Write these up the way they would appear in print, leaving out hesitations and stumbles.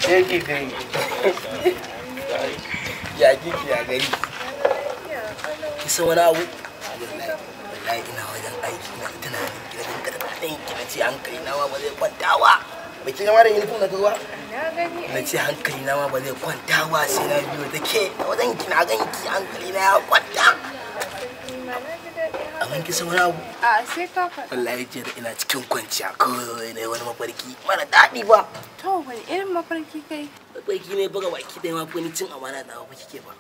Yake dai. Ya kike ya gari. Kisa wani abu? Wallahi ina wajen aiki na tunanin gidan ka da ɗan ki na ce hankali na ma ba zai kwanta ba. Ba ki gama da uniform na ruwa? Na gani. Na ce hankali na ma ba zai kwanta ba sai na biyo da ke wajen ki na ganki hankali na ya kwanta. Amma ki san wani abu? A sai ka faɗa. Wallahi jiya da ina cikin kwanciya kawai na yi wani mafarki mara daɗi ba. To wani irin mafarki kai? Mafarki ne buga baki ɗaya ma ko ni cin amana da ba kike ba.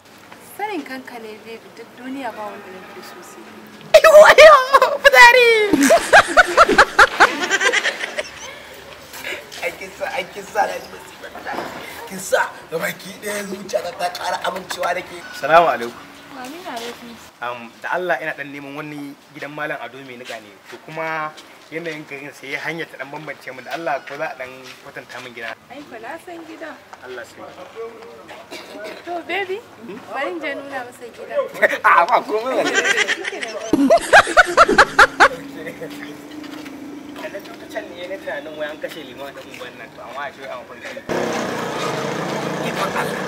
Sanin kanka ne baby, duk duniya ba wanda nake so sai kai. Fitsari! Ai kin sa na ji masifar ta. Kin sa ga baki ɗaya zuciya ta ƙara amincewa da ke. Salamu alaikum. Amin alaikum. Da Allah ina dan neman wani gidan Malam Ado mai nika ne. To kuma yanayin garin sai hanya ta dan bambance mu da Allah ko za a dan kwatanta min gida. Ai fa na san gida. Allah sai. To baby, bari in je nuna masa gida. A ba komai ba. Da na can ne na tunanin wai an kashe liman da unguwan nan to amma a shi an farki. Ikon Allah.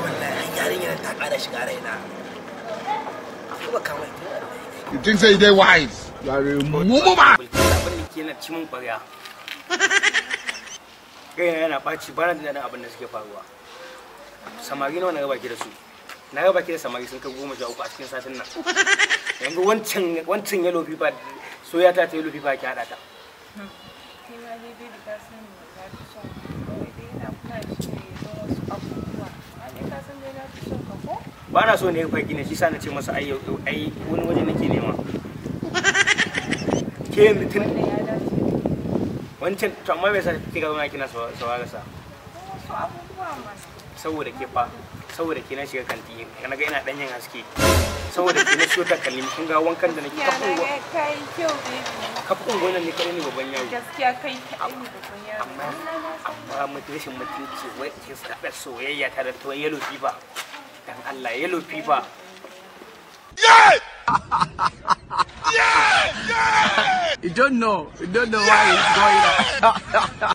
Wallahi yarinyar ta ƙara shiga raina. Kuma kama ita. You think say they wise? You are a mumu man. Abin da ke na ci mun ƙwarya. Kaina yana ɓaci ba na jin daɗin abin da suke faruwa. Samari nawa na raba ki da su? Na raba ki da samari sun kai 13 a cikin satin nan. Yanzu wancan yellow fever soya ta yellow fever ki haɗa ta. Ni ma dai baby ka sani na fi son ka. Kawai dai ina kula da shi ne don wasu abubuwa. Amma dai ka san dai na fi son ka ko? Ba na so ne ya ne shi sa na ce masa ai ai wani waje nake nema. Ke yanzu tun Wannan ya dace. Wancan to amma me yasa kika zauna kina saurara sa? Don wasu abubuwa masu. Saboda ke fa, saboda ke na shiga kanti na ga ina dan yin haske. Saboda ke na siyo takalmi kun ga wankan da nake Ya na kafin ga kai kyau baby. kafin gonan ne kadai ne babban yaro. Gaskiya kai kaɗai ne babban yaro. Amma amma rashin mutunci wai kin haɗa soyayya ta da to yellow fever. Dan Allah yellow fever. You don't know. You don't know why it's going on.